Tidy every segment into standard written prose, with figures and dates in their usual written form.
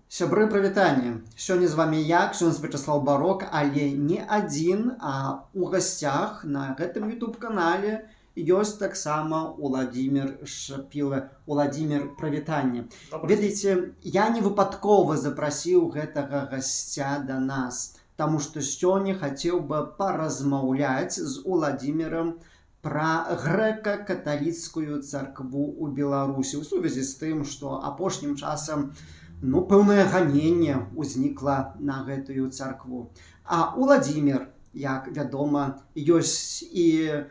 Сябры, прывітанне! Сёння з вами я, ксёндз Вячаслаў Барок, але не адзін, а у гасцях на гэтым YouTube-канале ёсць таксама Уладзімир Шапіла. Уладзімир, прывітанне. Ведаеце, я не выпадкова запрасіў гэтага гасця да нас, таму што сёння хацеў бы паразмаўляць з Уладзімірам пра грэка-каталіцкую царкву ў Беларусі ў сувязі з тым, што апошнім часам, ну, пэўнае ганенне ўзнікла на гэтую царкву. А Уладзімир, як вядома, ёсць і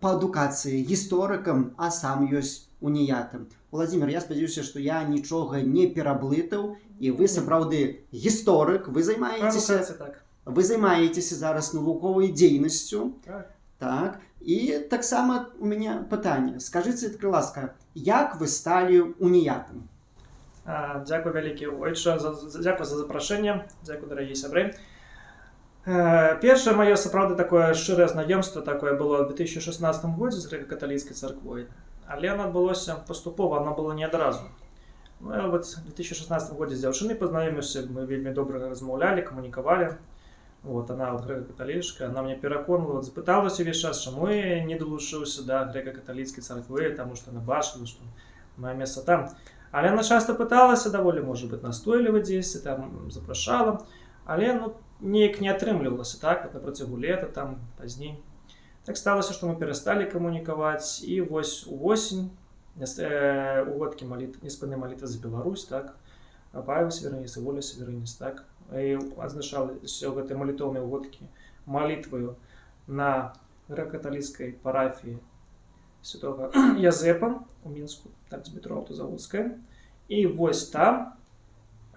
па адукацыі гісторыкам, а сам ёсць уніятам. Уладзімир, я спадзяюся, што я нічога не пераблытаў і вы сапраўды гісторык, вы займаецеся Так. вы займаецеся зараз навуковай дзейнасцю. Так. Так. І таксама у мяне пытанне. Скажыце, калі ласка, як вы сталі уніятам? Дзякуй вялікі, ойча, дзякуй за запрашэнне, дзякуй, дарагія сябры. Першае маё сапраўды такое шчырае знаёмства такое было ў 2016 годзе з грэка-каталіцкай царквой, але оно адбылося паступова, оно было не адразу. Ну, я вот в 2016 годзе з дзяўчынай пазнаёміўся, мы вельмі добра размаўлялі, камунікавалі. Вот, она вот грэка-каталічка, она мне пераконвала, вот, запыталася ўвесь час, чаму я не далучыўся да грэка-каталіцкай царквы, таму што она бачыла, што маё месца там. Але она часто пыталася, даволі, можа быць, настойліва дзесьці, там запрашала, але, ну, неяк не атрымлівалася, так, вот на працягу лета, там, пазней. Так сталася, што мы перасталі камунікаваць, і вось увосень, угодкі неспыннай малітвы за Беларусь, так, Павел Северыніс і Воля Северыніс, так, і адзначаліся гэтыя малітоўныя угодкі малітваю на грэка-каталіцкай парафіі святого Язэпа у Мінску, там, дзе метро Аўтазаводская. І вось там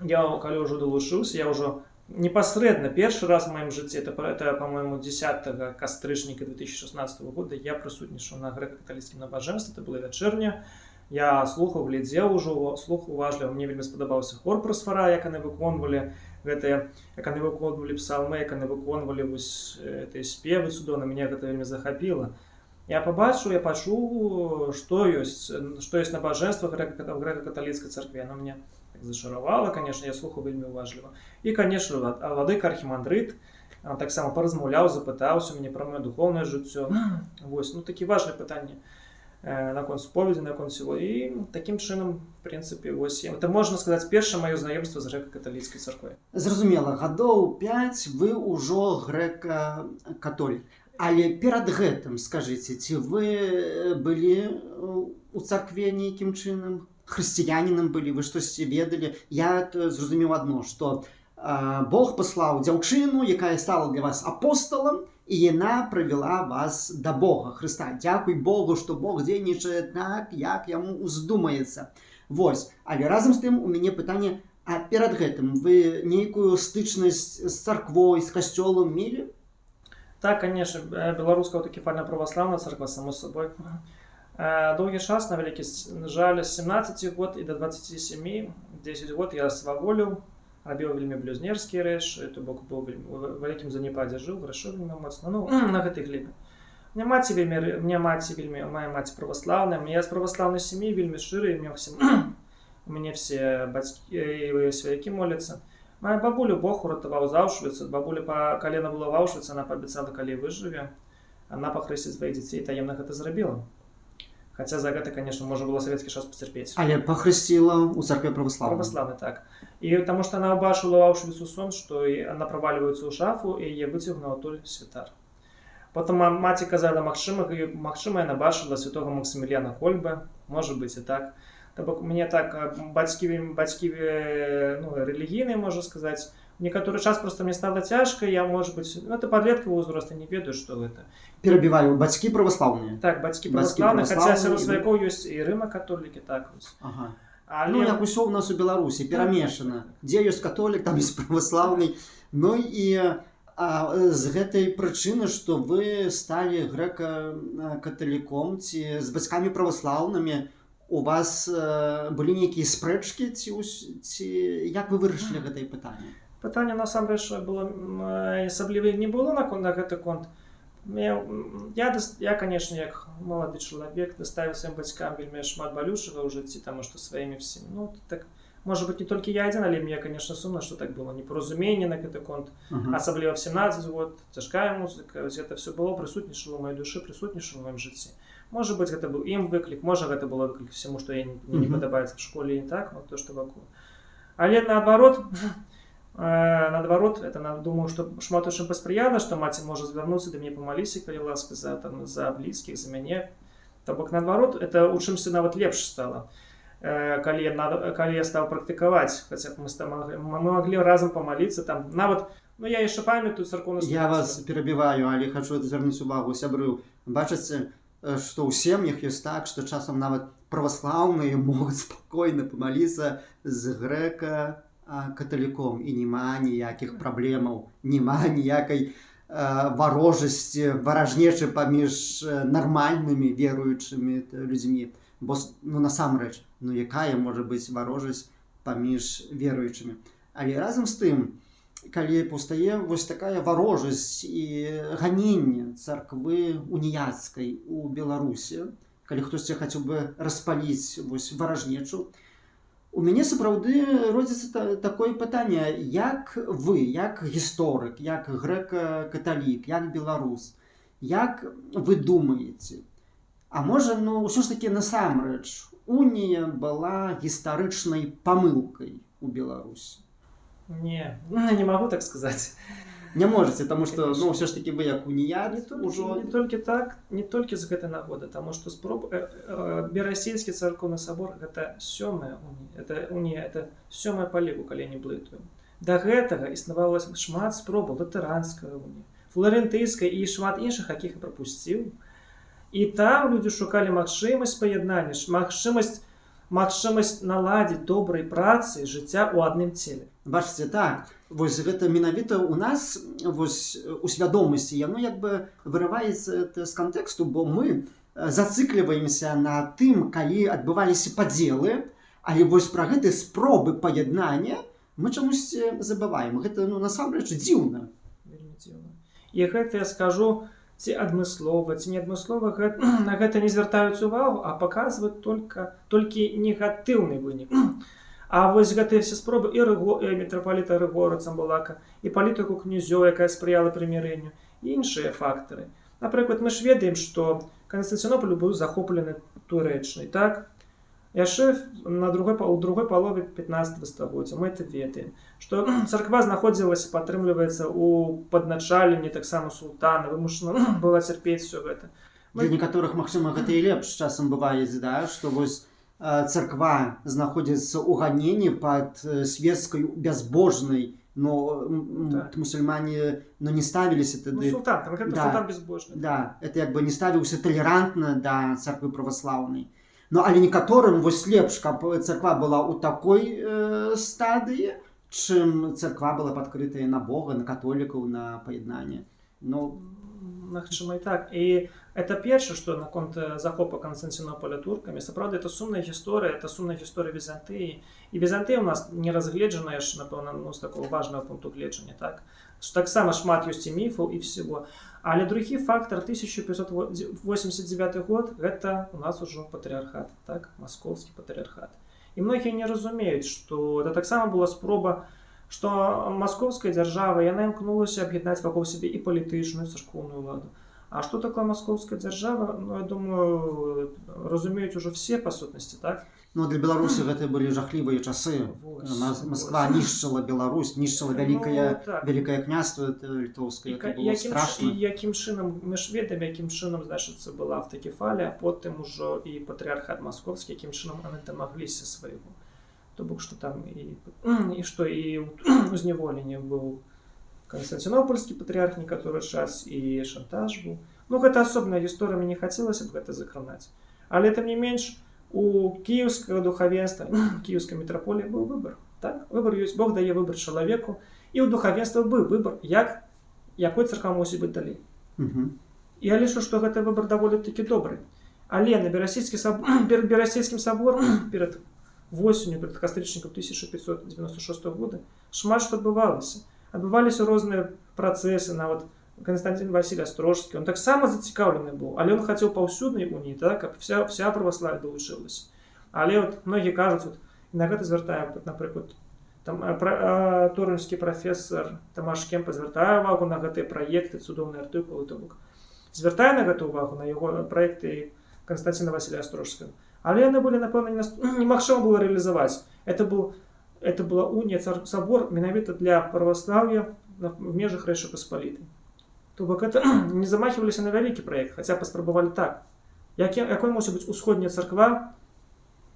я калі ўжо далучыўся, я ўжо непасрэдна першы раз в маім жыцці, это, по-моему, 10 кастрычніка 2016 года, я прысутнічаў на грэка-каталіцкім набажэнстве, это была вячэрня. Я слухаў, глядзеў ужо, слухаў уважліва, мне вельмі спадабаўся хор «Прасфара», як яны выконвалі гэтыя, як яны выконвалі псалмы, як яны выконвалі вось гэтыя спевы цудоўна, мяне гэта вельмі захапіла. Я пабачыў, я пачуў, што ёсць набажэнства грэка-каталіцкай царкве. Оно мне так зачаравала, конечно, я слухаў вельмі уважліва. І, конечно, владыка архімандрыт таксама паразмаўляў, запытаўся мяне пра маё духоўнае жыццё. Вось, ну, такі важныя пытанні наконт споведзі, наконт всего. І такім чынам, в принципе, вось, это, можна сказаць, першае маё знаёмства з грэка-каталіцкай царквой. Зразумела, гадоў 5 вы ўжо грэка-католік. Але перад гэтым, скажыце, ці вы былі у царкве нейкім чынам? Хрысціянінам былі, вы штосьці ведалі? Я зразумеў адно, што Бог паслаў дзяўчыну, якая стала для вас апосталам, і яна прывяла вас да Бога, Хрыста. Дзякуй Богу, што Бог дзейнічае так, як яму уздумаецца. Вось, але разам з тым у мяне пытанне: а перад гэтым вы нейкую стычнасць з царквой, з касцёлам мелі? Так, конечно, беларуская аўтакефальная праваслаўная царква, само собой. Доўгі час, на вялікі жаль, з 17 год і до 27, 10 год я сваволіў, рабіў вельмі блюзнерскія рэчы, то бок быў вельмі, у вялікім занепадзе жыў, грашыў вельмі моцна, ну, на гэтай глебе. Мне маці вельмі, моя маці праваслаўная, я з праваслаўнай сям'і, вельмі шчыры, у мяне все бацькі і сваякі моляцца. Моя бабулю Бог уратаваў з Аўшвіца. Бабуля па калена была в Аўшвіцы, она паабяцала, калі выжыве, она пахрысціць сваіх дзяцей, таемна гэта зрабіла. Хаця за гэта, конечно, можна было савецкі час пацярпець. Але пахрысціла ў царкве праваслаўнай. Праваслаўны, так. І таму што она ўбачыла ў Аўшвіцу сон, што она правальваецца ў шафу, і яе выцягнуў адтуль святар. Потым маці казала, магчыма, яна бачыла святого Максіміліяна Кольбе, можа быць і так. То бок мне так бацькі, ну, рэлігійныя, можна сказаць. Некаторы час просто мне стала цяжка, я, может быть, ну, это падлеткавы ўзрост, я не ведаю, што гэта. Перабіваю, бацькі праваслаўныя. Так, бацькі Бацькі праваслаўныя, хаця праваслаўныя, сярод сваякоў ёсць і рыма-католікі, так вось. Але Ну, як усё ў нас у Беларусі, перамешана. Дзе ёсць католік, там ёсць праваслаўны. Ну і з гэтай прычыны, што вы сталі грэка-каталіком ці з бацькамі праваслаўнымі, у вас былі нейкія спрэчкі ці як вы вырашылі гэтае пытанне? Пытанне насамрэч было асабліва не было на гэты конт. Я, конечно, як малады чалавек, даставіў сваім бацькам вельмі шмат балючага ў жыцці, таму што сваімі всімі, ну, так. Может быть, не толькі я адзін, але мне, конечно, сумна, что так было, непаразуменне на гэты конт, асабліва в 17 год, цяжкая музыка, вось это все было, прысутнічала ў маёй душы, прысутнічала ў маім жыцці. Может быть, гэта быў ім выклік, можа, гэта было выклік всему, што мне не падабаецца в школе і так вот то, что вакол. Але наадварот, это думаю, что шмат у чым паспрыяла, што маці можа звярнуцца да мяне: «Памаліся, калі ласка, за там, за блізкіх, за мяне». То бок наадварот, это у чымсьці нават лепш стала, калі я стаў практыкаваць, хаця б мы маглі разам памаліцца там нават. Ну, я яшчэ памятаю царкоўны Я вас перабіваю, але хочу звярнуць увагу сябры. Бачыце, што ў сем'ях ёсць так, што часам нават праваслаўныя могуць спакойна памаліцца з грэка каталіком, і няма ніякіх праблемаў, няма ніякай варожасці, варажнечы паміж нармальнымі веруючымі людзьмі. Бо ну, насамрэч, ну, якая можа быць варожасць паміж веруючымі? Але разам з тым, калі паўстае вось такая варожасць і ганенне царквы уніяцкай у Беларусі, калі хтосьці хацеў бы распаліць вось варажнечу, у мяне сапраўды родзіцца такое пытанне: як вы, як гісторык, як грэка-каталік, як беларус, як вы думаеце, а можа, ну, ўсё ж такі насамрэч унія была гістарычнай памылкай у Беларусі? Не, не могу так сказать. Не можете, тому что, Конечно. ну, ўсё ж такі вы як уніят Не толькі, ужо. не толькі так, не толькі з гэтай нагоды, таму што Берасцейскі царкоўны сабор — гэта сёмая унія, это унія, это сёмая па ліку, калі я не блытаю. Да гэтага існавала шмат спробаў: Латэранская унія, Фларэнтыйская і шмат іншых, якіх я прапусціў. І там людзі шукалі магчымасць паяднання, магчымасць наладзіць добрай працы, жыцця ў адным целе. Бачыце, так, вось гэта менавіта у нас вось у свядомасці яно як бы вырываецца это з кантэксту, бо мы зацыкліваемся на тым, калі адбываліся падзелы, але вось пра гэты спробы паяднання мы чамусьці забываем. Гэта, ну, насамрэч дзіўна. Вельмі дзіўна. І гэта я скажу, ці адмыслова, ці не адмыслова, на гэта не звяртаюць увагу, а паказваюць толькі негатыўны вынік. А вось гэтыя все спробы і мітрапаліта Рыгора Цамбалака, і палітыку князёў, якая спрыяла прымірэнню, і іншыя фактары. Напрыклад, мы ж ведаем, што Канстанцінополь быў захоплены Турэччынай, так? Яшчэ у другой палове 15 стагоддзя. Мы это ведаем, што царква знаходзілася, падтрымліваецца, у падначаленні таксама султана, вымушана была цярпець все гэта. Для некаторых, магчыма, гэта і лепш часам бывае, да, што вось царква знаходзіцца ў ганенні пад светскай бязбожнай, но мусульмане, ну, не ставіліся Ну, тады султан, конкретно султан безбожны. Да, это як бы не ставіўся талерантна да царквы праваслаўнай. Ну, але некаторым вось лепш, каб царква была ў такой стадыі, чым царква была падкрытая на Бога, на католікаў, на паяднанне. Ну. Магчыма, і так. І это першае, што наконт захопа Канстанцінополя туркамі. Сапраўды, это сумная гісторыя, это сумная гісторыя Візантыі. І Візантыя у нас не разгледжана яшчэ, напэўна, ну, з такого важнага пункту гледжання, так? Што таксама шмат ёсць і міфаў, і всего. Але другі фактор: 1589 год — гэта у нас ужо патрыархат, так? Маскоўскі патрыархат. І многія не разумеюць, што это таксама была спроба, што маскоўская дзяржава, яна імкнулася аб'яднаць вакол сябе і палітычную, царкоўную ўладу. А што такое маскоўская дзяржава, ну, я думаю, разумеюць ужо все па сутнасці, так? Ну, для Беларусі гэта былі жахлівыя часы. Вось, Москва вось. нішчыла Беларусь, нішчыла вялікае Ну, так. Вялікае княства это літоўскае. І, Это было страшно. І якім чынам, мы ж ведаем, якім чынам, значыцца, была аўтакефалія, а потым ужо і патрыархат маскоўскі, якім чынам яны дамагліся свайго. То бок што там і што і ў зняволенні быў канстанцінопольскі патрыарх некаторы час, і шантаж быў. Ну, гэта асобная гісторыя, мне не хацелася б гэта закранаць. Але тым не менш у кіеўскага духавенства, кіеўскай мітраполіі быў выбар. Так? Выбар ёсць, Бог дае выбар чалавеку, і ў духавенства быў выбар, якой царква мусіць быць далей. І я лічу, што гэты выбар даволі такі добры. Але на Берасцейскі саб... перад Берасцейскім саборам, перад восенню, перад кастрычнікам 1596 года шмат што адбывалася. Адбываліся розныя працэсы, нават Канстанцін Васіль Астрожскі, он таксама зацікаўлены быў, але он хацеў паўсюднай уніі, так, каб вся праваславе далучылася. Але вот многія кажуць, вот, На гэта звяртае, напрыклад, там торуньскі прафесар Тамаш Кемпа звяртае увагу на гэтыя праекты, цудоўныя артыкулы, то бок звяртае на гэту увагу, на яго праекты Канстанціна Васіля Астрожскага. Але яны былі, напэўна, немагчыма было рэалізаваць. Это была унія, цар, сабор менавіта для праваслаўя в межах Рэчы Паспалітай. То бок это не замахиваліся на вялікі праект, хаця паспрабавалі так. Якой мусіць быць усходняя царква,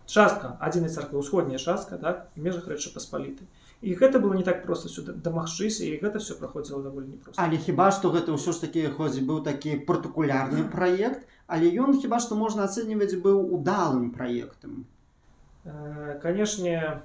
частка адзінай царквы, усходняя частка, так, в межах Рэчы Паспалітай. І гэта было не так проста сюды дамагчыся, і гэта все праходзіла даволі непроста. Але хіба што гэта ўсё ж такі, хоць быў такі партыкулярны праект, але ён, хіба што можна ацэньваць, быў удалым праектам. Конечно,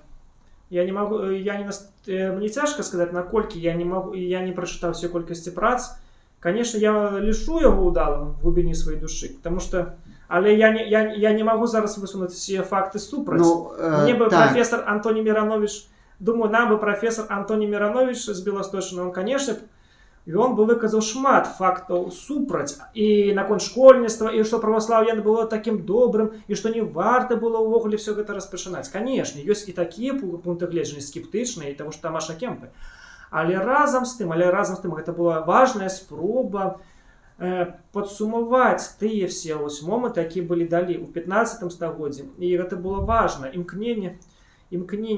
я не могу, я не нас- э, мне цяжка сказаць, наколькі я не могу, я не прачытаў все колькасці прац. Конечно, я лічу яго удалым в глубине сваёй душы, потому что, але я не могу зараз высунуць все факты супраць. Ну, Мне бы так. профессор Антоний Миронович, думаю, нам бы профессор Антоний Миронович з Беласточчыны, он, конечно, ён бы выказаў шмат фактаў супраць і наконт школьніцтва, і што праваслаўе было такім добрым, і што не варта было ўвогуле все гэта распачынаць. Конечно, ёсць і такія пункты гледжання скептычныя, і таго ж Тамаша Кемпы. Але разам з тым гэта была важная спроба падсумаваць тыя все вось моманты, якія былі далі ў 15 стагоддзі. І гэта было важна, імкненне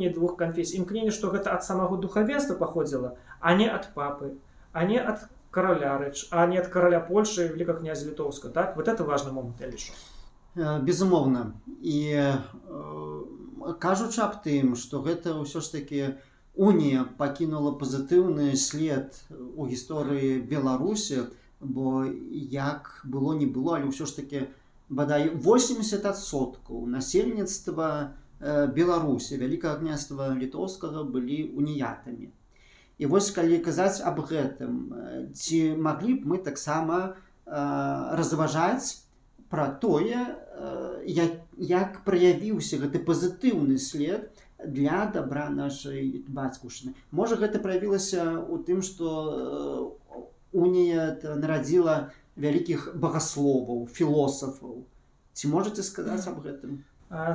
двух канфесій, імкненне, што гэта ад самого духавенства паходзіла, а не ад папы, а не ад караля рэч, а не ад караля Польшы, вялікага князя літоўска. Так, вот это важны момант, я лічу. Безумоўна. І кажучы аб тым, што гэта ўсё ж такі унія пакінула пазітыўны след у гісторыі Беларусі, бо як было не было, але ўсё ж такі бадай 80% насельніцтва Беларусі, Вялікага Княства Літоўскага былі уніятамі. І вось калі казаць аб гэтым, ці маглі б мы таксама разважаць пра тое, як праявіўся гэты пазітыўны след для дабра нашай бацькаўшчыны? Можа, гэта праявілася ў тым, што унія нарадзіла вялікіх багасловаў, філосафаў. Ці можаце сказаць аб гэтым?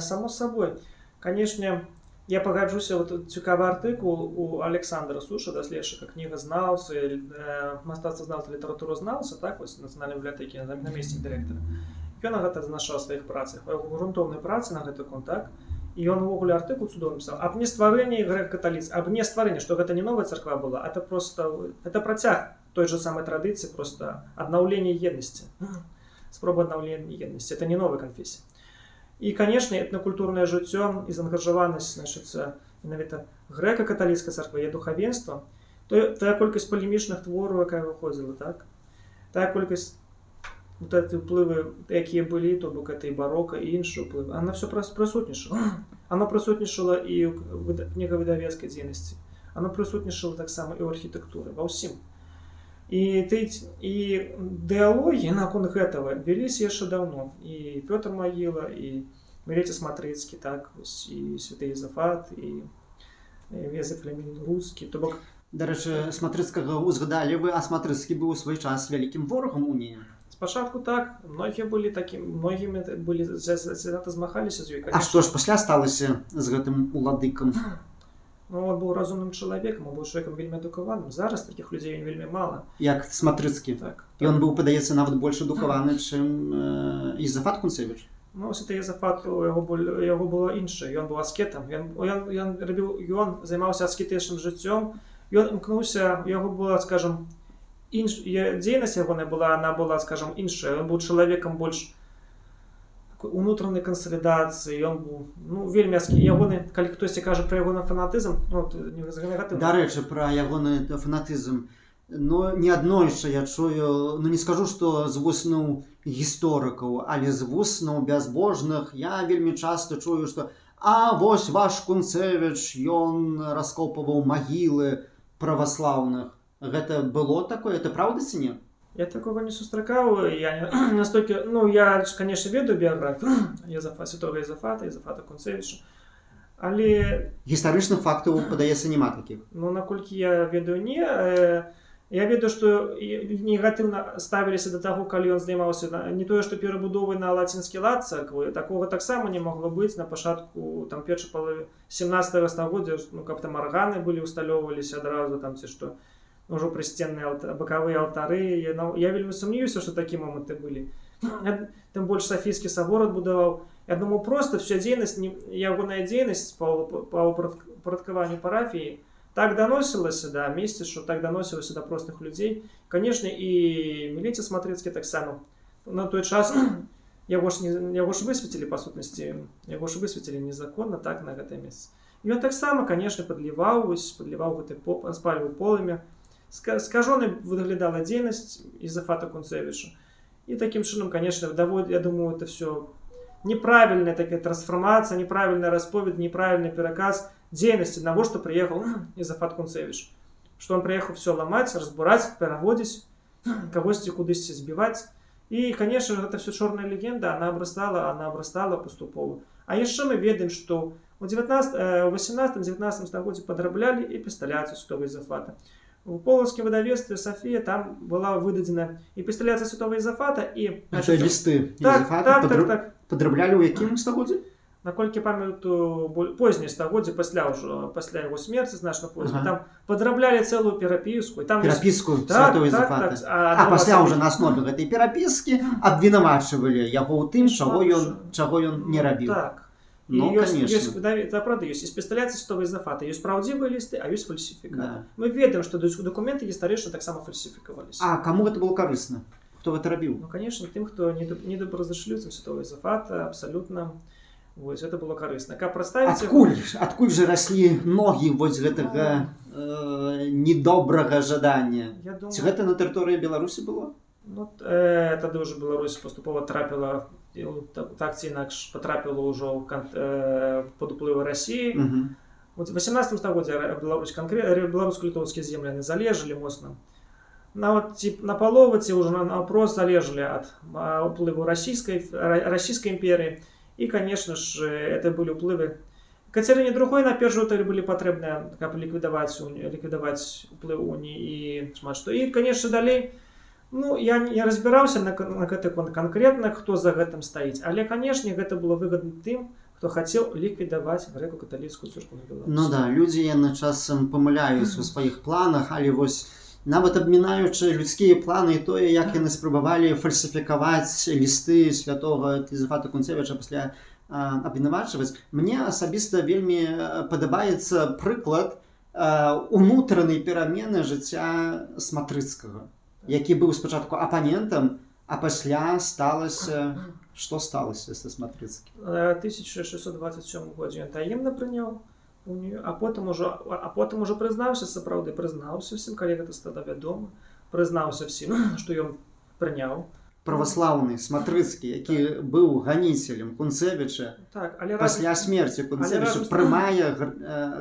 Само собой. Конечно, я пагаджуся, вот цікавы артыкул у Александра Суша, даследчыка, кнігазнаўцы, мастацтвазнаўца, літаратуразнаўца, так, вось нацыянальнай бібліятэкі, намеснік дырэктара. Ён гэта адзначаў у сваіх працах, грунтоўнай працы на гэты конт, так? І ён увогуле артыкул цудоўны пісаў аб нестварэнні грэк-каталіц, аб нестварэнні, што гэта не новая царква была, это просто это працяг той же самай традыцыі, просто аднаўленне еднасці. Спроба аднаўлення еднасці, это не новая канфесія. І, конечно, этнакультурнае жыццё і заангажаванасць, значыцца, менавіта грэка-каталіцкай царквы, яе духавенства, то тая колькасць палемічных твораў, якая выходзіла, так? Тая колькасць, вот эти ўплывы, якія былі, то бок это і барока, і іншыя ўплывы, она все прысутнічала. Оно прысутнічала і ў кнігавыдавецкай дзейнасці. Оно прысутнічала таксама і ў архітэктуры, ва ўсім. І дыялогі наконт гэтага вяліся яшчэ даўно. І Пётр Магіла, і Мілецій Сматрыцкі, так, вось, і святы Езафат, і Езаф Фламін Рускі. То бок Дарэчы, Сматрыцкага узгадалі вы, а Сматрыцкі быў у свой час вялікім ворагам уніі. Спачатку так, многія былі такім, многімі былі занадта змагаліся з ёй, А конечно. што ж пасля сталася з гэтым уладыкам? Ну, он быў разумным чалавекам, он быў чалавекам вельмі адукаваным. Зараз такіх людзей вельмі мала. Як Сматрыцкі. Так. Ён быў, падаецца, нават больш адукаваны, чым Езафат Кунцевіч. Ну, святы Езафат, у яго, яго было іншае. Ён быў аскетам. Ён рабіў, ён займаўся аскетычным жыццём. Ён імкнуўся, у яго была, скажем, дзейнасць ягоная была, она была, скажем, іншая. Ён быў чалавекам больш такой унутранай кансалідацыі, ён быў, ну, вельмі ягоны, калі хтосьці кажа пра ягоны фанатызм, ну, то не негатыўна. Дарэчы, пра ягоны фанатызм. Ну, неаднойчы я чую, ну, не скажу, што з вуснаў гісторыкаў, але з вуснаў бязбожных я вельмі часта чую, што а вось ваш Кунцевіч, ён раскопваў магілы праваслаўных. Гэта было такое, это праўда ці не? Я такого не сустракаў, я не настолькі, ну, я, конечно, ведаю біяграфію Езафа, святого Езафата, Езафата Кунцевіча, але Гістарычных фактаў, падаецца, няма такіх. Ну, наколькі я ведаю, не. Я ведаю, што негатыўна ставіліся да таго, калі ён займаўся не тое што перабудовай на лацінскі лад царквы, такога таксама не магло быць на пачатку там першай паловы 17 стагоддзя, ну, каб там арганы былі усталёўваліся адразу там ці што, ўжо прысценныя бакавыя алтары. Я, ну, я вельмі сумнеюся, што такія моманты былі. Тым больш Сафійскі сабор адбудаваў. Я думаю, просто вся дзейнасць ягоная дзейнасць па упарадкаванню парафіі так даносілася да месяца, что так даносілася да простых людзей. Конечно, і Мілецій Сматрыцкі таксама на той час яго ж не яго ж высвецілі, па сутнасці яго ж высвецілі незаконна так на гэтае месца. Ён таксама, конечно, падліваў, вось падліваў гэты поп, распальваў полымя. Скажоны выглядала дзейнасць Ізафата Кунцевіча. І такім чынам, конечно, давод, я думаю, это все неправильная такая трансфармацыя, неправильная расповед, неправильный пераказ дзейнасці, навошта прыехаў Ізафат Кунцевіч, что он прыехаў все ламаць, разбураць, пераводзіць, кагосьці кудысьці збіваць. І, конечно, гэта все чорная легенда, она обрастала паступова. А яшчэ мы ведаем, что у 19 18 19 стагоддзі падраблялі эпісталяцыю святого Ізафата. У полацкім выдавецтве «Сафія» там была выдадзена эпісталяцыя святого Ізафата і Это лісты Так, Ізафата так, так, так. Падраблялі ў якім стагоддзі? Наколькі памятаю, позняе стагоддзе, пасля ўжо, пасля яго смерці, значна позна. Там падраблялі цэлую перапіску, і там Перапіску так, святого так, Ізафата. Так, А пасля ўжо на аснове гэтай перапіскі абвінавачвалі яго ў тым, чаго ён не рабіў. Так. Ну, І ёсць, конечно. ёсць, это правда, ёсць эпісталяцыя святого Ізафата, ёсць праўдзівыя лісты, а ёсць фальсіфікаты. Мы ведаем, што дакументы гістарычна таксама фальсіфікаваліся. А каму гэта было карысна? Хто гэта рабіў? Ну, конечно, тым, хто недобразычлівцам святого Ізафата, абсалютна. Вось это было карысна. Каб прадставіць Адкуль жа раслі ногі вось гэтага недобрага жадання? Я думаю, Ці гэта на тэрыторыі Беларусі было? Ну, тады ўжо Беларусь паступова трапіла, так ці інакш патрапіла ўжо пад уплывы Расіі. Вот в 18 стагоддзі Беларусь беларуска-літоўскія землі, яны залежалі моцна. Нават ці на палову, ці ўжо наўпрост залежалі ад уплыву расійскай імперыі. І, конечно ж, это былі ўплывы Кацярыне другой на першую тады былі патрэбныя, каб ліквідаваць уплыў уніі і шмат што. І, конечно, далей, ну, я не разбіраўся на гэты конт канкрэтна, хто за гэтым стаіць, але, конечно, гэта было выгадна тым, хто хацеў ліквідаваць грэка-каталіцкую церкву на Беларусі. Ну да, людзі яны часам памыляюцца ў сваіх планах, але вось нават абмінаючы людскія планы і тое, як яны спрабавалі фальсіфікаваць лісты святого Ізафата Кунцевіча, пасля абвінавачваць, мне асабіста вельмі падабаецца прыклад унутранай перамены жыцця Сматрыцкага, які быў спачатку апанентам, а пасля сталася, што сталася са Сматрыцкім? 1627 годзе ён таемна прыняў унію, а потым ужо прызнаўся, сапраўды прызнаўся всем, калі гэта стала вядома, прызнаўся всем, што ён прыняў. Праваслаўны Сматрыцкі, які быў ганіцелем Кунцевіча, Так, але пасля смерці Кунцевіча разам з прымае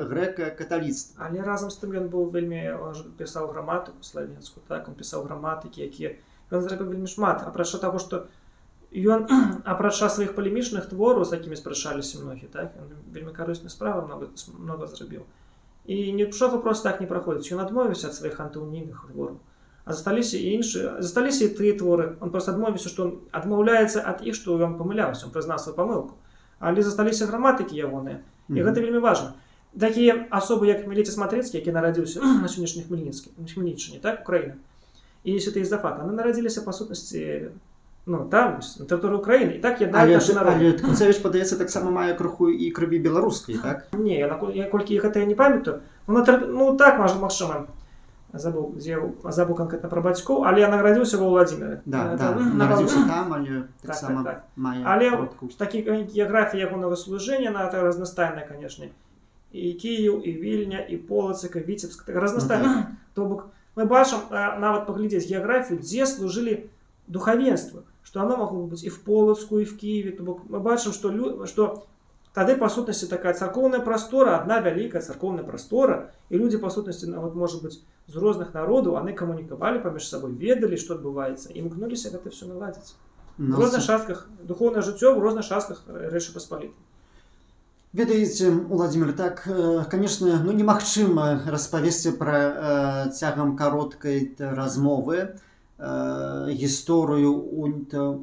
грэка-каталіцтва. Але разам з тым ён быў вельмі, он же пісаў граматыку славенскую, так, он пісаў граматыкі, якія ён зрабіў вельмі шмат, апрача таго, што ён, апрача сваіх палемічных твораў, з якімі спрачаліся многія, так, ён вельмі карысную справу много, много зрабіў. І нічога просто так не праходзіць. Ён адмовіўся ад сваіх антыунійных твораў. А засталіся і іншыя, засталіся і тыя творы. Он просто адмовіўся, што он адмаўляецца ад іх, што ён памыляўся, он прызнаў сваю памылку. Але засталіся граматыкі ягоныя. І гэта вельмі важна. Такія асобы, як Мілецій Сматрыцкі, які нарадзіўся на сённяшняй Хмельніччыне, так, Украіна, і святы Ізафат, яны нарадзіліся, па сутнасці, ну, там, на тэрыторыі Украіны, і так яднаюць Але, нашы народы. але Кунцевіч, падаецца, таксама мае крыху і крыві беларускай, так? Не, я колькі гэта я не памятаю. Ну, ну так, можа, магчыма. Забыў, дзе, забыў канкрэтна пра бацькоў, але я нарадзіўся ва Уладзіміры. Да, да, нарадзіўся там, але таксама мае Але продкаў. такі геаграфія ягонага служэння, она так разнастайная, конечно. І Кіеў, і Вільня, і Полацк, і Віцебск, так разнастайна. То бок мы бачым, нават паглядзець геаграфію, дзе служылі духавенства, што оно могло быць і в Полацку, і в Киеве. То бок мы бачым, што тады, па сутнасці, такая царкоўная прастора, адна вялікая царкоўная прастора, і людзі, па сутнасці, нават, можа быць, з розных народаў, яны камунікавалі паміж сабой, ведалі, што адбываецца, і імкнуліся гэта все наладзіць. Ну, В розных частках духоўнае жыццё, в розных частках Рэчы Паспалітай. Ведаеце, Уладзімир, так, конечно, ну, немагчыма распавесці пра цягам кароткай размовы гісторыю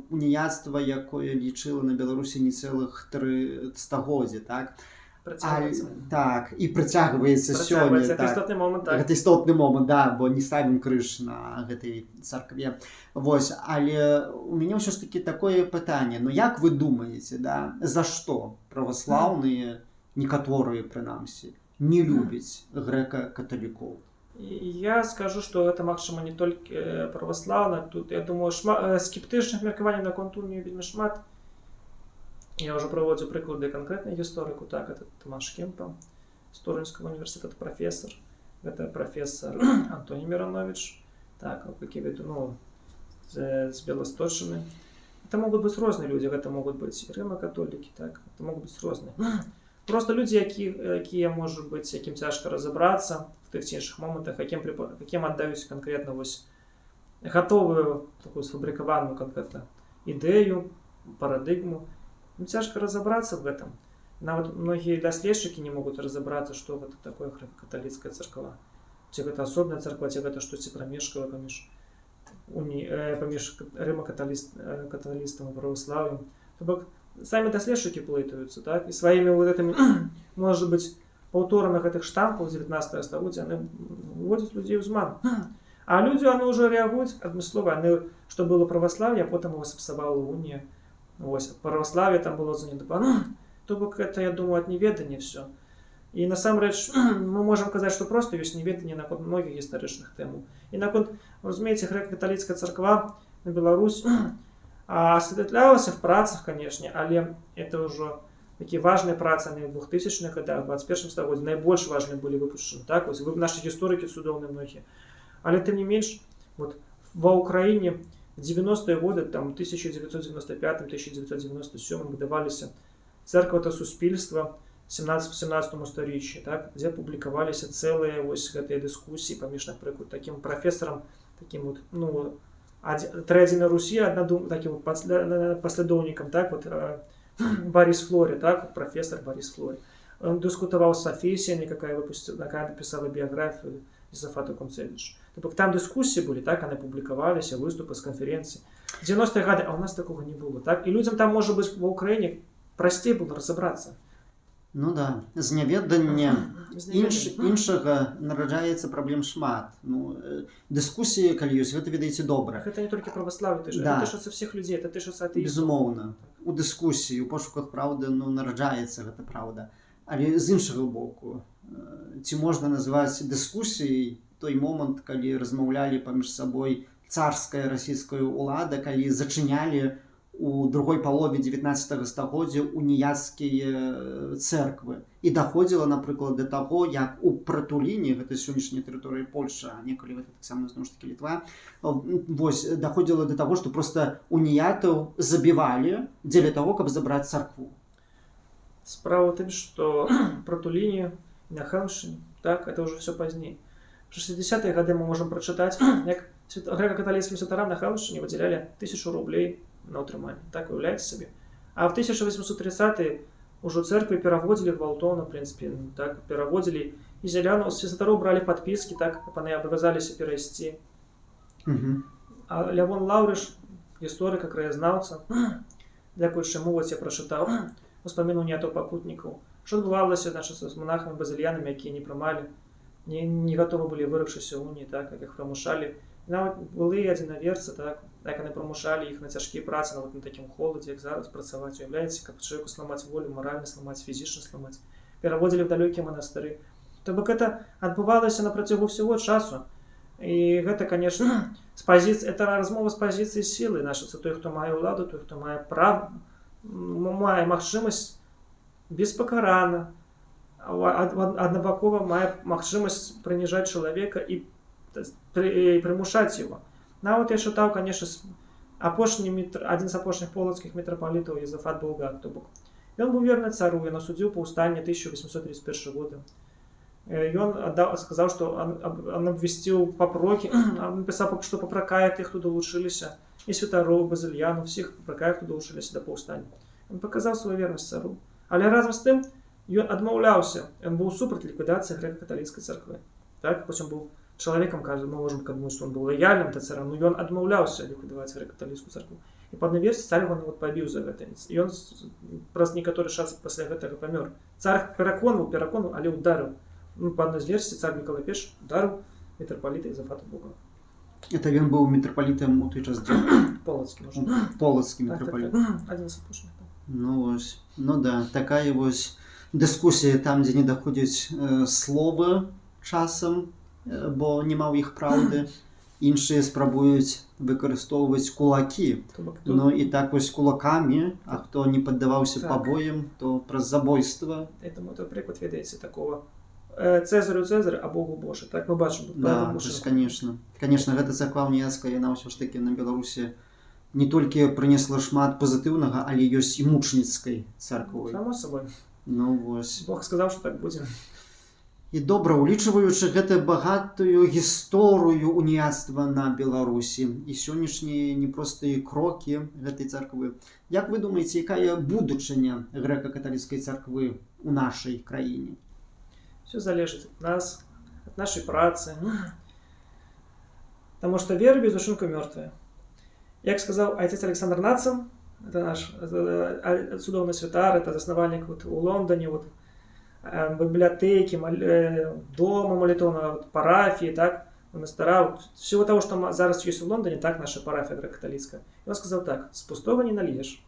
уніяцтва, якое лічыла на Беларусі не цэлых 3 стагоддзі, так? Працягваецца. Так, і працягваецца сёння. Працягваецца. Так. Істотны момант, так. Гэта істотны момант, да, бо не ставім крыж на гэтай царкве. Вось, але у мяне ўсё ж таки такое пытанне: ну, як вы думаеце, да, за што праваслаўныя, некаторыя прынамсі, не любяць грэка-каталікоў? Я скажу, што гэта, магчыма, не толькі праваслаўна. Тут, я думаю, скептычных меркаванняў наконт уніі вельмі шмат. Я ўжо праводзіў прыклады канкрэтных гісторыку, так, это Тамаш Кемпа з Торуньскага універсітэта, прафесар. Гэта прафесар Антоні Міранович, так, які веду, ну, з Беласточчыны. Это могуць быць розныя людзі, гэта могуць быць і рыма-католікі, так, это могуць быць розныя. Просто людзі, якія, можа быць, якім цяжка разабрацца в тых ці іншых момантах, якім аддаюць канкрэтна вось гатовую такую сфабрыкаваную канкрэтна ідэю, парадыгму. Им цяжка разобраться в этом. Нават многія даследчыкі не могуць разабрацца, што гэта такое грэка-каталіцкая царква. Ці гэта асобная царква, ці гэта штосьці прамежкавае паміж рыма-каталістам і праваслаўем. То бок самі даследчыкі блытаюцца, так? І сваімі вот гэтымі, можа быць, паўторамі гэтых штампаў 19 стагоддзя яны вводзяць людзей у зман. А людзі, яны ўжо рэагуюць адмыслова, яны, што было праваслаўе, а потым его сапсавала унія. Вось, праваслаўе там было занедбана. То бок это, я думаю, ад неведання всё. І насамрэч мы можам казаць, што просто ёсць неведанне наконт многіх гістарычных тэмаў. І наконт, разумееце, грэка-каталіцкая царква на Беларусь асвятлялася в працах, канешне, але это ўжо такія важныя працы, они в 2000-х годах, 21 стагоддзі найбольш важныя былі выпушчаны. Так, вось, вы, нашы гісторыкі цудоўныя многія. Але тым не менш, вот, ва Ўкраіне в 90-е годы, там 1995-1997 выдаваліся «Церква та суспільство» 17 сторіччі, так, дзе публікаваліся цэлыя вось гэтыя дыскусіі паміж, напрыклад, такім прафесарам, такім вот, ну, трэдзі на Русі, аднадум, такім вот паслядоўнікам, так, вот, Барыс Флоры, так, прафесар Барыс Флоры. Он дыскутаваў з Сафіяй Сенік, якая выпусціла, якая напісала біяграфію Йозафата Кунцевіча. То бок там дыскусіі былі, так, яны публікаваліся, выступы з канферэнцыі. 90-е гады, а у нас такога не было, так? І людзям там, можа быць, ва Ўкраіне прасцей было разабрацца. Ну да, з няведання З няведання. іншага нараджаецца праблем шмат. Ну, дыскусіі, калі ёсць, гэта, ведаеце, добра. Гэта не толькі праваслаўе, ты ж, Да. это тычыцца всех людзей, это тычыцца атэістаў. Безумоўна. У дыскусіі, у пошуках праўды, ну, нараджаецца гэта праўда. Але з іншага боку, ці можна назваць дыскусіяй той момант, калі размаўлялі паміж сабой царская, расійская ўлада, калі зачынялі у другой палове 19 стагоддзя уніяцкія церквы і даходзіла, напрыклад, да таго, як у Пратуліне, гэта сённяшняя тэрыторыя Польша, а некалі гэта таксама, зноў ж такі, Літва, вось, даходзіла да таго, што просто уніятаў забівалі дзеля таго, каб забраць царкву. Справа ў тым, што Пратуліне, на Хелмшчыне, так, это ўжо всё пазней. В 60-е гады мы можам прачытаць, як грэка-каталіцкім святарам на Хелмшчыне выдзялялі 1000 рублей на ўтрыманне. Так, уяўляеце сабе? А в 1830 ўжо церквы пераводзілі гвалтоўна, в прынцыпе, ну, так, пераводзілі і зяляну, святароў бралі падпіскі, так, каб яны абавязаліся перайсці. А Лявон Лаўрыш, гісторык, краязнаўца, дзякуючы яму вось я прачытаў успаміну уніятаў пакутнікаў, што адбывалася, значыць, з монахамі базыльянамі, якія не прымалі, не гатовы былі выракчыся уніі, так, як іх прымушалі. Нават былыя адзінаверцы, так, як яны прымушалі іх на цяжкія працы, нават на такім холадзе, як зараз, працаваць, уяўляеце, каб чалавеку сламаць волю, маральна сламаць, фізічна сламаць. Пераводзілі в далёкія манастыры. То бок это адбывалася на працягу ўсяго часу. І гэта, конечно, это размова з пазіцыі сілы, наша, це той, хто мае ўладу, той, хто мае прав, мае магчымасць беспакарана, аднабакова мае магчымасць прыніжаць чалавека і прымушаць его. Нават я чытаў, конечно, адзін з апошніх полацкіх мітрапалітаў Езафат Булгак, то бок ён быў верны цару, ён асудзіў паўстанне 1831 года. Ён сказаў, што он абвясціў папрокі, напісаў, што папракае тых, хто далучыліся, і святароў, базыльяну, всех папракае, хто далучыліся да паўстання. Он паказаў сваю вернасць цару. Але разам з тым Ён адмаўляўся, ён быў супраць ліквідацыі грэка-каталіцкай царквы. Так, хоць он быў чалавекам, кажа, мы можам думаць, што он быў лаяльным да цара, но ён адмаўляўся ліквідаваць грэка-каталіцкую царкву. І па адной версіі цар яго нават пабіў за гэта. І ён праз некаторы час пасля гэтага памёр. Цар пераконваў, пераконваў, але ударыў. Ну, па адной з версій, цар Мікалай I ударыў мітрапаліта Ізафата Бокава. Это ён быў мітрапалітам у той час дзе? Полацкі, можа. Полацкі Так, мітрапаліт. так. Адзін з апошніх. Так. Ну вось, ну да, такая вось дыскусія там, дзе не даходзяць словы часам, бо няма ў іх праўды. Іншыя спрабуюць выкарыстоўваць кулакі. То бок тут Ну і так вось кулакамі, а хто не паддаваўся пабоям, то праз забойства. Этому это прыклад, ведаеце, такого Цезарю Цезарь, а Богу Божа. Так мы бачым тут Да, поэтому то есть, конечно. Конечно, гэта царква уніяцкая, яна ўсё ж такі на Беларусі не толькі прынесла шмат пазітыўнага, але ёсць і мучніцкай царквой. Само собой. Ну вось. Бог сказаў, што так будзе. І добра, улічваючы гэта багатую гісторыю уніяцтва на Беларусі і сённяшнія непростыя крокі гэтай царквы. Як вы думаеце, якая будучыня грэка-каталіцкай царквы ў нашай краіне? Все залежыць ад нас, ад нашай працы. Таму што вера без учынку мёртвая. Як сказаў айцец Александр Нацын, это наш цудоўны святар, это заснавальнік вот у Лондоне вот, бібліятэкі, дома малітоўнага, вот, парафіі, так, манастыра, вот, всего того, што зараз ёсць у Лондоне, так, наша парафія грэка-каталіцкая. І он сказаў так: «З пустога не нальеш».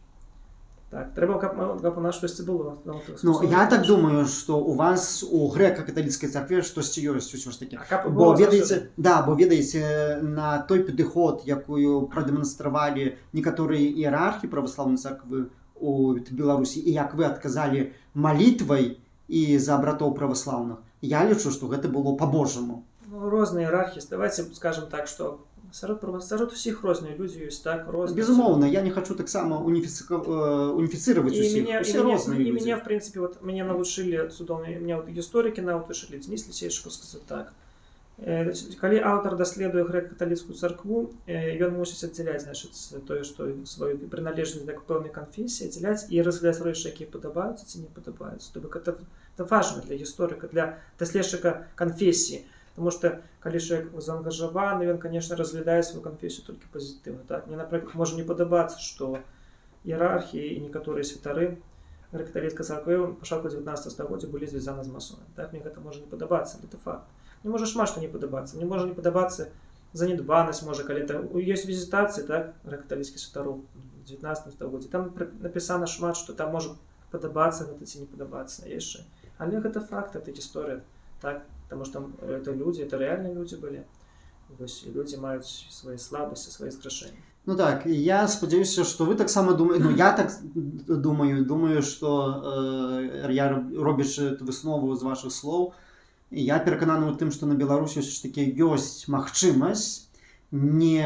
Так, трэба, каб у нас штосьці было. Ну, з Ну, пустога я не так нальеш. думаю, што у вас у грэка-каталіцкай царкве штосьці ёсць усё ж такі. А каб Бо было ведаеце, заўсёды. да, бо ведаеце, на той падыход, якую прадэманстравалі некаторыя іерархі праваслаўнай царквы у Беларусі, і як вы адказалі малітвай і за братоў праваслаўных, я лічу, што гэта было па-божаму. Ну, розныя іерархі, давайте скажем так, што сярод усіх розныя людзі ёсць, так, розныя. Безумоўна, я не хачу таксама уніфіцировать І усіх. меня, Усе і мяне, розныя і людзі. мяне, в принципе, вот меня навучылі цудоўныя, меня вот гісторыкі навучылі, Денис Лісейчыкаў сказаў так. Калі аўтар даследуе грэка-каталіцкую царкву, ён мусіць аддзяляць, значыць, тое, што сваю прыналежнасць да пэўнай канфесіі, аддзяляць і разглядаць рэчы, якія падабаюцца ці не падабаюцца. То бок это важна для гісторыка, для даследчыка канфесіі. Таму што калі чалавек заангажаваны, ён, конечно, разглядае сваю канфесію толькі пазітыўна. Так? Мне, напрыклад, можа не падабацца, што іерархі і некаторыя святары грэка-каталіцкай царквы ў пачатку 19 стагоддзя былі звязаны з масонамі. Так, мне гэта можа не падабацца, але это факт. Мне можа шмат што не падабацца. Мне можа не падабацца занедбанасць, можа, калі там ёсць візітацыі, так, грэка-каталіцкіх святароў у 19 стагоддзі. Там напісана шмат, што там можа падабацца гэта ці не падабацца яшчэ. Але гэта факт, это гісторыя, так, таму што там это людзі, это рэальныя людзі былі. Вось, і людзі маюць свае слабасці, свае зграшэнні. Ну так, і я спадзяюся, што вы таксама думаеце, ну я так думаю, што я, робячы выснову з вашых слоў, я перакананы ў тым, што на Беларусі ўсё ж такі ёсць магчымасць не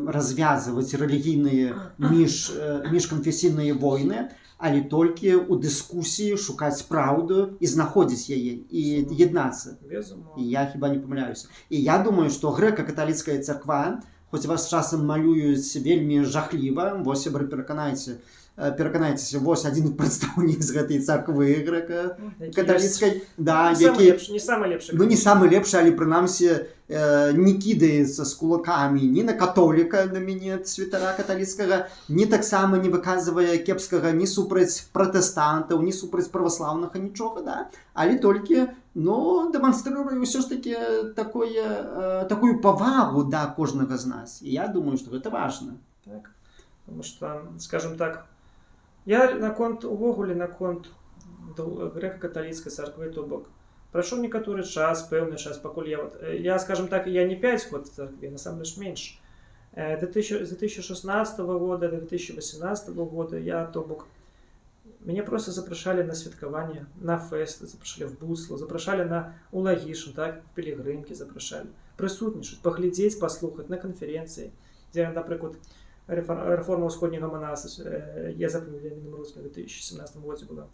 развязываць рэлігійныя міжканфесійныя войны, але толькі ў дыскусіі шукаць праўду і знаходзіць яе і Безумоўна. яднацца. Безумоўна. І я хіба не памыляюся? І я думаю, што грэка-каталіцкая царква, хоць вас часам малююць вельмі жахліва, вось, сябры, пераканайцеся, вось адзін прадстаўнік з гэтай царквы грэка Які каталіцкай, да, ёсць не самы які лепшы, не самы лепшы. Ну, не самы лепшы, але прынамсі не кідаецца з кулакамі ні на католіка, на мяне, святара каталіцкага, ні таксама не выказвае кепскага ні супраць пратэстантаў, ні супраць праваслаўнага нічога, да, але толькі, ну, дэманструе ўсё ж такі такую павагу да кожнага з нас, і я думаю, што гэта важна. Так. Потому что, скажем так, я наконт увогуле наконт грэка-каталіцкай царквы, то бок прайшоў некаторы час, пэўны час, пакуль я вот, я, скажем так, я не 5 год в царкве, насамрэч менш. З 2016 года до 2018 года я, то бок, мяне просто запрашалі на святкаванне, на фэсты, запрашалі в Будслаў, запрашалі на Улагішын, так, в пілігрымкі запрашалі. Прысутнічаць, паглядзець, паслухаць на канферэнцыі, дзе, напрыклад, рэформа ўсходняга манаса Езапам Веніамінам Рудскім у 2017 годзе была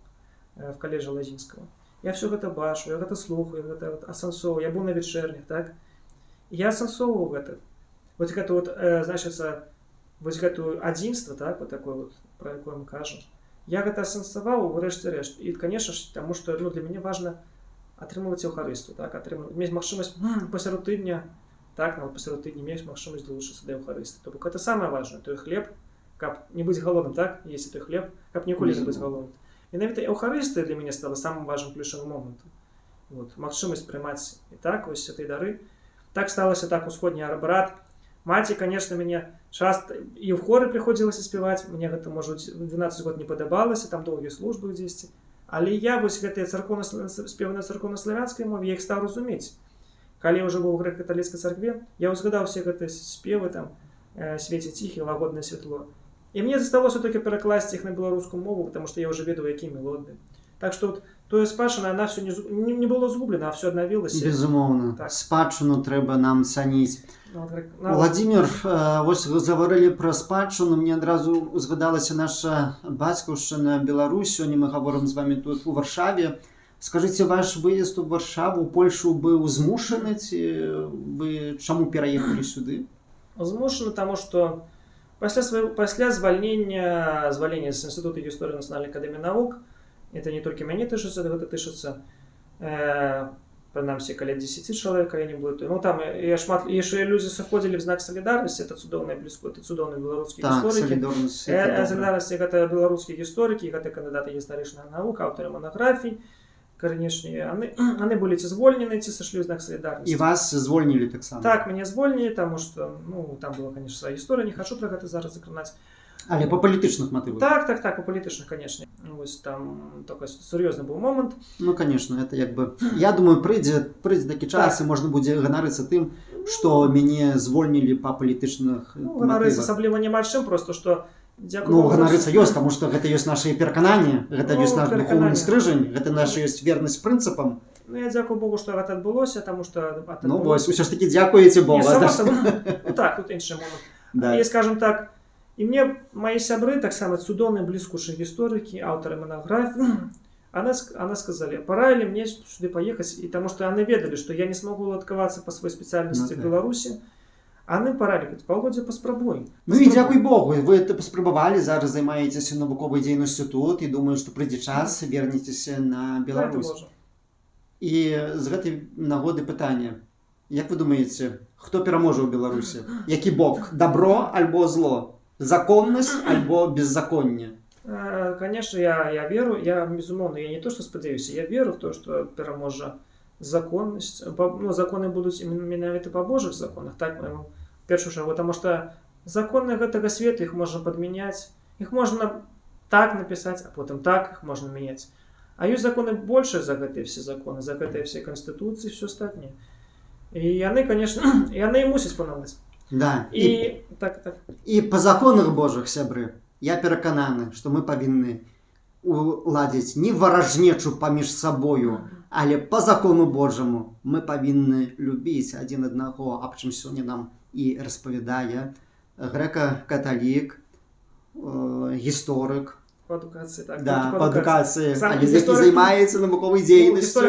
в каледжы Лазінскага. Я все гэта бачу, я гэта слухаю, гэта вот асэнсоўваю, я быў на вячэрнях, так? І я асэнсоўваў гэта. Вот гэта вот, значыцца, вось гэту адзінства, так, вот такое вот, про якое мы кажам. Я гэта асэнсаваў урэшце рэшт. І, конечно ж, таму што, ну, для мяне важна атрымліваць Еўхарысту, так, атрымліваць, мець магчымасць пасярод тыдня, так, нават пасярод тыдня мець магчымасць далучыцца да Еўхарысты. То бок это самае важное, той хлеб, каб не быць галодным, так, есці той хлеб, каб ніколі не быць галодным. Менавіта Еўхарыстыя для мяне стала самым важным ключавым момантам. Вот, магчымасць прымаць і так вось святыя дары. Так сталася, так, усходні абрад. Маці, конечно, мяне часто і ў хоры прыходзілася спяваць, мне гэта, можа, 12 год не падабалася, там доўгія службы дзесьці. Але я вось гэтыя царкоўна спевы на царкоўнаславянскай мове, я іх стаў разумець. Калі я ўжо быў у грэка-каталіцкай царкве, я ўзгадаў усе гэтыя спевы там «Свеце ціхі, лагоднае святло». І мне засталося толькі перакласці іх на беларускую мову, потому что я уже ведаў, якія мелодыі. Так что вот тое спадчына, она все не было згублена, а все аднавілася. Безумоўна. Так. Спадчыну трэба нам цаніць. Ну, вот, Уладзімір, вось вы загаварылі пра спадчыну, мне адразу узгадалася наша бацькаўшчына Беларусь. Сёння мы гаворым з вами тут, у Варшаве. Скажыце, ваш выезд у Варшаву, у Польшу быў змушаны ці вы чаму пераехалі сюды? Змушаны, таму што пасля звальнення з Інстытута гісторыі Нацыянальнай акадэміі навук, это не толькі мяне тычыцца, гэта тычыцца прынамсі каля 10 чалавек, калі не было. Ну, там і шмат яшчэ людзі сыходзілі в знак салідарнасці, это цудоўныя блізко, это цудоўныя беларускія гісторыкі. Салідарнасць, это добра. Салідарнасці, гэта беларускія гісторыкі, гэта кандыдаты гістарычных навук, аўтары манаграфій. Канешне, яны былі ці звольнены, ці сышлі ў знак салідарнасці. І вас звольнілі таксама? Так, мяне звольнілі, таму што, ну, там была, конечно, свая гісторыя, не хачу пра гэта зараз закранаць. Але па палітычных матывах? Так, па палітычных, конечно. Вось там такой сур'ёзны быў момант. Ну, конечно, это як бы, я думаю, прыйдзе такі час, і можна будзе ганарыцца тым, што мяне звольнілі па палітычных Ну, ганарыцца матывах. асабліва няма чым, просто што дзякуй Ну, Богу, ганарыцца ёсць, таму што гэта ёсць наша перакананне, гэта Ну, ёсць наш духоўны перакананне. стрыжань, гэта наша ёсць вернасць прынцыпам. Ну, я дзякую Богу, што гэта адбылося, таму што гэта Ну, адбылося. вось, усё ж такі дзякуеце Богу. Не, само да? собой. Ну, так, тут іншы момант. Да. І, скажем так, і мне мае сябры, таксама цудоўныя бліскучыя гісторыкі, аўтары манаграфій, она сказали, параілі мне сюды паехаць, і таму што яны ведалі, што я не смогу уладкавацца па сваёй спецыяльнасці Ну, в так. Беларусі. Яны параілі, говорят: «Володя, паспрабуй». Ну і дзякуй Богу, вы это паспрабавалі, зараз займаецеся навуковай дзейнасцю тут і думаю, што прыйдзе час, вернецеся на Беларусь. Божа. І з гэтай нагоды пытанне. Як вы думаеце, хто пераможа ў Беларусі? Які бок? Дабро альбо зло? Законнасць альбо беззаконне? Конечно, я веру, я, безумоўна, я не то, что спадзяюся, я веру в то, что пераможа законнасць. Ну, законы будуць менавіта па Божых законах, так, в першую чаргу, потому что законы гэтага свету, іх можна падмяняць, іх можна так напісаць, а потым так, іх можна мяняць. А ёсць законы большыя за гэтыя все законы, за гэтыя все канстытуцыі, все астатняе. І яны, конечно, яны і мусяць панаваць. Да. І так. І па законах Божых, сябры, я перакананы, што мы павінны уладзіць не варажнечу паміж сабою, але па закону Божаму мы павінны любіць адзін аднаго, аб чым сёння нам і распавядае грэка-каталік, гісторык, Па адукацыі, так. да, толькі па адукацыі, Сам але які гісторык- займаецца навуковай Ну, дзейнасцю.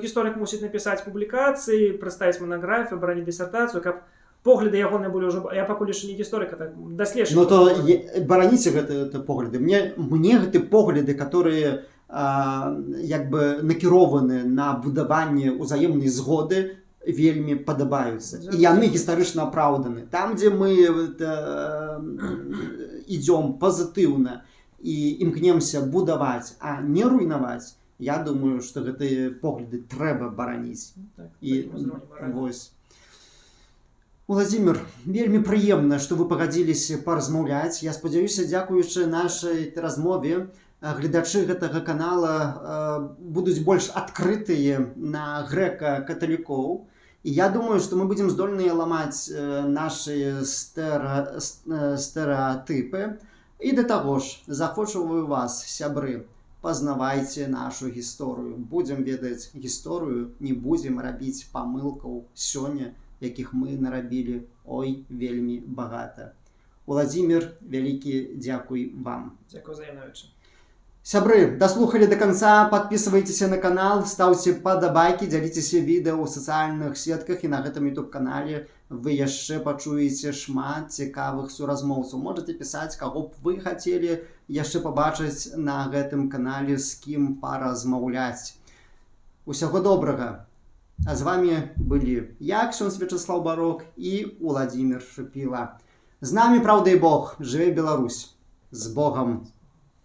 Гісторык мусіць напісаць публікацыі, прадставіць манаграфію, бараніць дысертацыю, каб погляды ягоныя былі ўжо. Я пакуль яшчэ не гісторык, а так даследчык. Ну то бараніце гэты погляды. Мне гэты погляды, которые як бы накірованы на будаванне ўзаемнай згоды, вельмі падабаюцца. І яны гістарычна апраўданы. Там, дзе мы ідзём пазітыўна і імкнемся будаваць, а не руйнаваць, я думаю, што гэтыя погляды трэба бараніць. Так, І такім узроўнем маральным. вось. Уладзімір, вельмі прыемна, што вы пагадзіліся паразмаўляць. Я спадзяюся, дзякуючы нашай размове, гледачы гэтага канала будуць больш адкрытыя на грэка-каталікоў. І я думаю, што мы будзем здольныя ламаць нашы стэрэатыпы. І да таго ж, заахвочваю вас, сябры, пазнавайце нашу гісторыю. Будзем ведаць гісторыю, не будзем рабіць памылкаў сёння, якіх мы нарабілі ой вельмі багата. Уладзімір, вялікі дзякуй вам. Дзякуй, узаемна, ойча. Сябры, даслухалі до конца, подписывайтесь на канал, ставьте падабайкі, дзяліцеся відэа ў сацыяльных сетках, і на гэтым YouTube канале вы яшчэ пачуеце шмат цікавых суразмоўцаў. Можете пісаць, каго б вы хацелі яшчэ пабачыць на гэтым канале, з кім паразмаўляць. Усяго добрага. А з вами былі я, ксёндз Вячаслаў Барок, і Уладзімир Шапіла. З намі праўда і Бог, жыве Беларусь. З Богам.